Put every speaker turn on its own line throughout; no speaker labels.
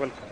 Welcome.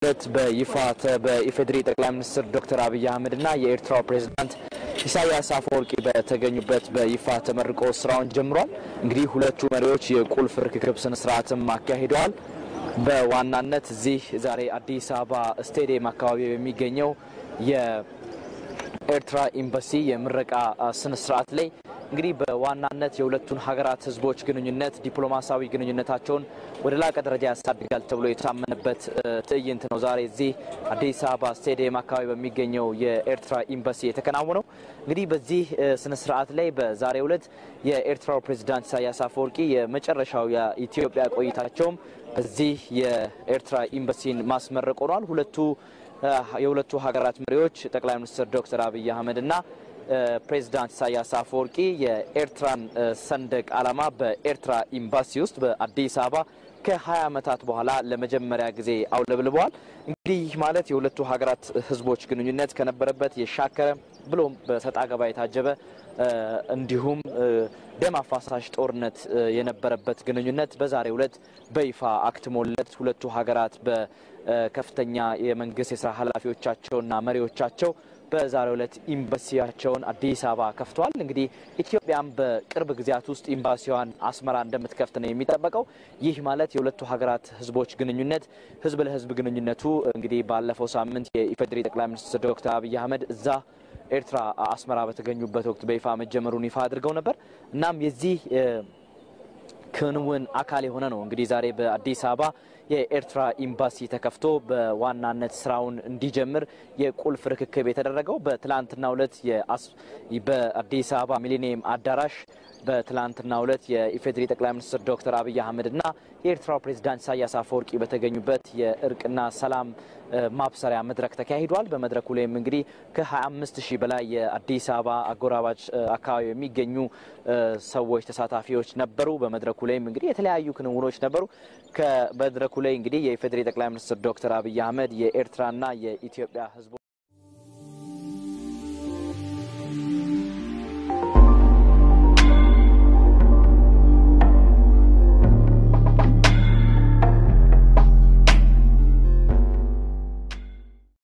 ዕለት በይፋ በኢፌዴሪ ጠቅላይ ሚኒስትር ዶክተር አብይ አህመድና የኤርትራው ፕሬዝዳንት ኢሳያስ አፈወርቂ በተገኙበት በይፋ ተመርቆ ስራውን ጀምሯል። እንግዲህ ሁለቱ መሪዎች የቁልፍ ርክክብ ስነ ስርዓትም አካሂደዋል። በዋናነት እዚህ ዛሬ አዲስ አበባ ስቴዲየም አካባቢ የሚገኘው የኤርትራ ኤምባሲ የምረቃ ስነ ስርዓት ላይ እንግዲህ በዋናነት የሁለቱን ሀገራት ህዝቦች ግንኙነት ዲፕሎማሲያዊ ግንኙነታቸውን ወደ ላቀ ደረጃ ያሳድጋል ተብሎ የታመነበት ትዕይንት ነው ዛሬ እዚህ አዲስ አበባ ስቴዲየም አካባቢ በሚገኘው የኤርትራ ኤምባሲ የተከናወነው። እንግዲህ በዚህ ስነ ስርዓት ላይ በዛሬው ዕለት የኤርትራው ፕሬዝዳንት ኢሳያስ አፈወርቂ የመጨረሻው የኢትዮጵያ ቆይታቸውም በዚህ የኤርትራ ኤምባሲን ማስመረቅ ሆኗል። የሁለቱ ሀገራት መሪዎች ጠቅላይ ሚኒስትር ዶክተር አብይ አህመድና ፕሬዝዳንት ኢሳያስ አፈወርቂ የኤርትራን ሰንደቅ ዓላማ በኤርትራ ኤምባሲ ውስጥ በአዲስ አበባ ከ20 ዓመታት በኋላ ለመጀመሪያ ጊዜ አውለብልበዋል። እንግዲህ ይህ ማለት የሁለቱ ሀገራት ህዝቦች ግንኙነት ከነበረበት የሻከረ ብሎም በሰጣ ገባ የታጀበ እንዲሁም ደም አፋሳሽ ጦርነት የነበረበት ግንኙነት በዛሬው ዕለት በይፋ አክትሞለት ሁለቱ ሀገራት በከፍተኛ የመንግስት የስራ ኃላፊዎቻቸውና መሪዎቻቸው በዛሬው ዕለት ኤምባሲያቸውን አዲስ አበባ ከፍተዋል። እንግዲህ ኢትዮጵያም በቅርብ ጊዜያት ውስጥ ኤምባሲዋን አስመራ እንደምትከፍት ነው የሚጠበቀው። ይህ ማለት የሁለቱ ሀገራት ህዝቦች ግንኙነት ህዝብ ለህዝብ ግንኙነቱ እንግዲህ ባለፈው ሳምንት የኢፌዴሪ ጠቅላይ ሚኒስትር ዶክተር አብይ አህመድ እዛ ኤርትራ አስመራ በተገኙበት ወቅት በይፋ መጀመሩን ይፋ አድርገው ነበር። እናም የዚህ ክንውን አካል የሆነ ነው እንግዲህ ዛሬ በአዲስ አበባ የኤርትራ ኤምባሲ ተከፍቶ በዋናነት ስራውን እንዲጀምር የቁልፍ ርክክብ የተደረገው። በትላንትናው ዕለት በአዲስ አበባ ሚሊኒየም አዳራሽ በትላንትናው ዕለት የኢፌዴሪ ጠቅላይ ሚኒስትር ዶክተር አብይ አህመድና የኤርትራው ፕሬዝዳንት ኢሳያስ አፈወርቂ በተገኙበት የእርቅና ሰላም ማብሰሪያ መድረክ ተካሂዷል። በመድረኩ ላይም እንግዲህ ከ25 ሺህ በላይ የአዲስ አበባ አጎራባች አካባቢ የሚገኙ ሰዎች ተሳታፊዎች ነበሩ። በመድረኩ ላይም እንግዲህ የተለያዩ ክንውኖች ነበሩ። ከመድረኩ ላይ እንግዲህ የኢፌዴሪ ጠቅላይ ሚኒስትር ዶክተር አብይ አህመድ የኤርትራና የኢትዮጵያ ህዝቦች